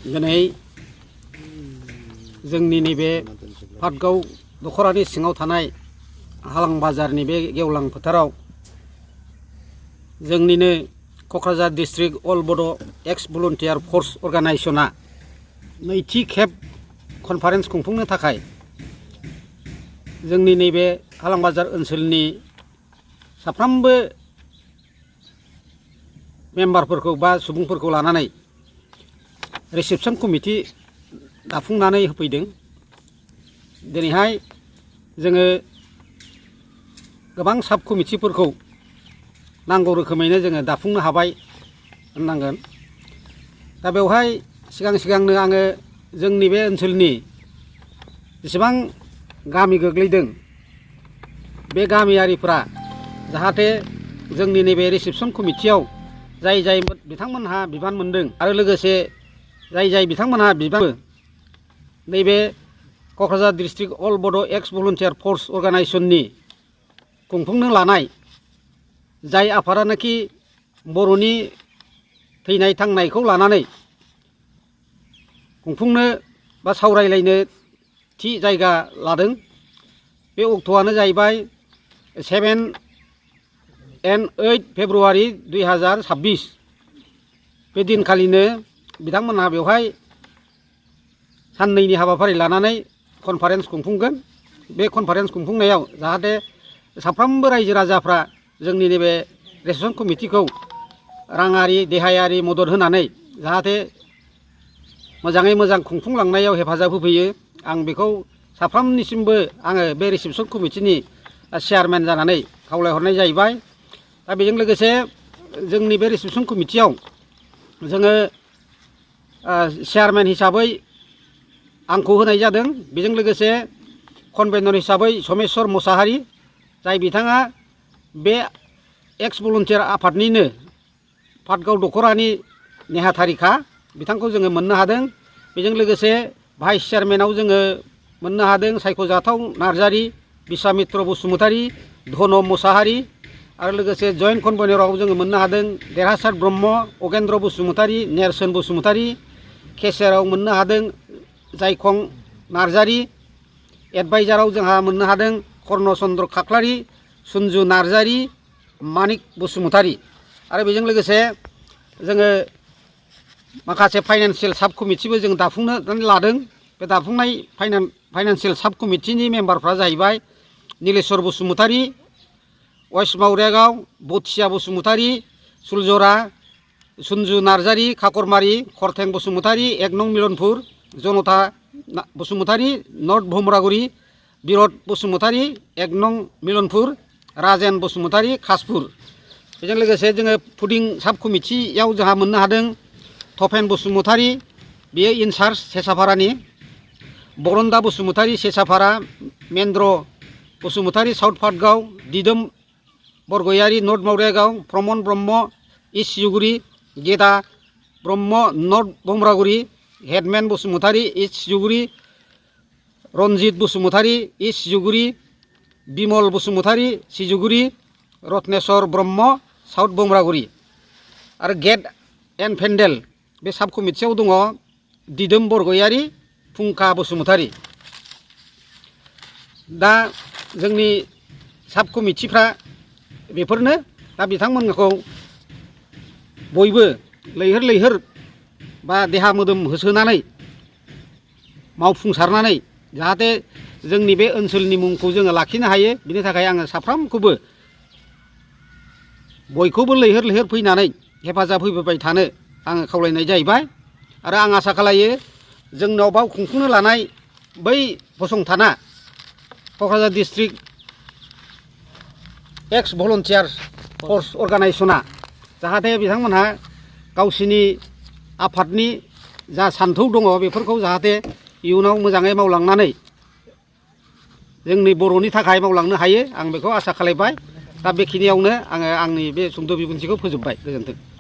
दिनै जोंनि नैबे पाटगाव दखरानि सिङाव थानाय हालां बाजारनि बे गेवलां फोथाराव जोंनिनो क'क्राझार डिस्ट्रिक्ट अल बड' एक्स भलुन्टियार फर्स अर्गानाइजेसना नैथि खेब कनफारेन्स खुंफुंनो थाखाय जोंनि नैबे हालां बाजार ओनसोलनि साफ्रोमबो मेम्बारफोरखौ बा सुबुंफोरखौ लानानै रिसेपसन कमिटि दाफुंनानै होफैदों। दिनैहाय जोङो गोबां साब कमिटिफोरखौ नांगौ रोखोमैनो जोङो दाफुंनो हाबाय होननांगोन। दा बेवहाय सिगांनो आङो जोंनि बे ओनसोलनि जेसेबां गामि गोग्लैदों बे गामियारिफ्रा जाहाथे जोंनि नैबे रिसेपसन कमिटियाव जाय बिथांमोनहा बिबान मोनदों आरो लोगोसे जाय बिथांमोनहा बिबान नैबे क'क्राझार डिस्ट्रिक्ट अल बड' एक्स भलुन्टियार फर्स अर्गानाइजेसननि खुंफुंनो लानाय जाय आफादानोखि बर'नि थैनाय थांनायखौ लानानै खुंफुंनो बा सावरायलायनो थि जायगा लादों। बे अक्ट'आनो जाहैबाय 7 and 8 फेब्रुवारि 2026। बे दिनखालिनो बिथांमोनहा बेवहाय साननैनि हाबाफारि लानानै कनफारेन्स खुंफुंगोन। बे कनफारेन्स खुंफुंनायाव जाहाथे साफ्रोमबो रायजो राजाफ्रा जोंनि नैबे रिसेपसन कमिटिखौ राङारि देहायारि मदद होनानै जाहाथे मोजाङै मोजां खुंफुंलांनायाव हेफाजाब होफैयो। आं बेखौ साफ्रोमनिसिमबो आङो बे रिसेपसन कमिटिनि चेयारमेन जानानै खावलायहरनाय जाहैबाय। दा बेजों लोगोसे जोंनि बे रिसेपसन कमिटियाव जोङो चेयारमेन हिसाबै आंखौ होनाय जादों। बेजों लोगोसे कनभेनर हिसाबै समेस्वर मुसाहारि, जाय बिथाङा बे एक्स भलुन्टियार आफादनिनो पाटगाव दखरानि नेहाथारिखा, बिथांखौ जोङो मोननो हादों। बेजों लोगोसे भाइस चेयारमेनाव जोङो मोननो हादों सायख'जाथाव नार्जारि, बिसामित्र बसुमतारि, धनम मुसाहारि आरो लोगोसे जइन्ट कनभेनराव जोङो मोननो हादों देरहासार ब्रह्म, अगेन्द्र बसुमतारि, नेरसोन बसुमतारि। केसियाराव मोननो हादों जायखं नार्जारि। एडभाइजाराव जोंहा मोननो हादों कर्ण चन्द्र खाख्लारि, सुनजु नार्जारि, मानिक बसुमतारि। आरो बेजों लोगोसे जोङो माखासे फाइनान्सियेल साब कमिटिबो जों दाफुंनानै लादों। बे दाफुंनाय फाइनान्सियेल साब कमिटिनि मेम्बारफ्रा जाहैबाय नीलेश्वर बसुमतारि, वेस्ट मावरियागाव, बथिया बसुमतारि, सुलजरा, सुनजु नार्जारि, खाखरमारि, खरथें बसुमतारि, 1 नं मिलनपुर, जनता बसुमतारि, नर्थ भुमरागुरि, बिरद बसुमतारि, 1 नं मिलनपुर, राजेन बसुमतारि, खासपुर। बेजों लोगोसे जोङो फुडिं साब कमिटियाव जोंहा मोननो हादों थपेन बसुमतारि, बेयो इनचार्ज सेसाफारानि, बरन्दा बसुमतारि सेसाफारा, Mendra Basumatary south Patgaon, Didom Bargayary north Mawriagaon, Pramod Brahma east Sijuguri, Geda Brahma north Bhumraguri, headman Basumatary east Sijuguri, Ranjit Basumatary east Sijuguri, Bimal Basumatary Sijuguri, Ratneswar Brahma south Bhumraguri. आरो गेट एन्ड पेन्डेल बे साब कमिटियाव दङ दिदोम बरगयारि, फुंखा बसुमतारि। दा जोंनि साब कमिटिफ्रा बेफोरनो। दा बिथांमोनखौ बयबो लैहोर बा देहा मोदोम होसोनानै मावफुंसारनानै जाहाथे जोंनि बे ओनसोलनि मुंखौ जोङो लाखिनो हायो, बिनि थाखाय आङो साफ्रोमखौबो बयखौबो लैहोर फैनानै हेफाजाब होबोबाय थानो आङो खावलायनाय जाहैबाय। आरो आं आसा खालायो जोंनाव बाव खुंफुंनो लानाय बै फसंथाना क'क्राझार डिस्ट्रिक्ट एक्स भलुन्टियार फर्स अर्गानाइजेसना जाहाथे बिथांमोनहा गावसिनि आफादनि जा सान्थौ दङ बेफोरखौ जाहाथे इयुनाव मोजाङै मावलांनानै जोंनि बर'नि थाखाय मावलांनो हायो, आं बेखौ आसा खालायबाय। दा बेखिनियावनो आङो आंनि बे सुंद' बिबुंथिखौ फोजोबबाय। गोजोन्थों।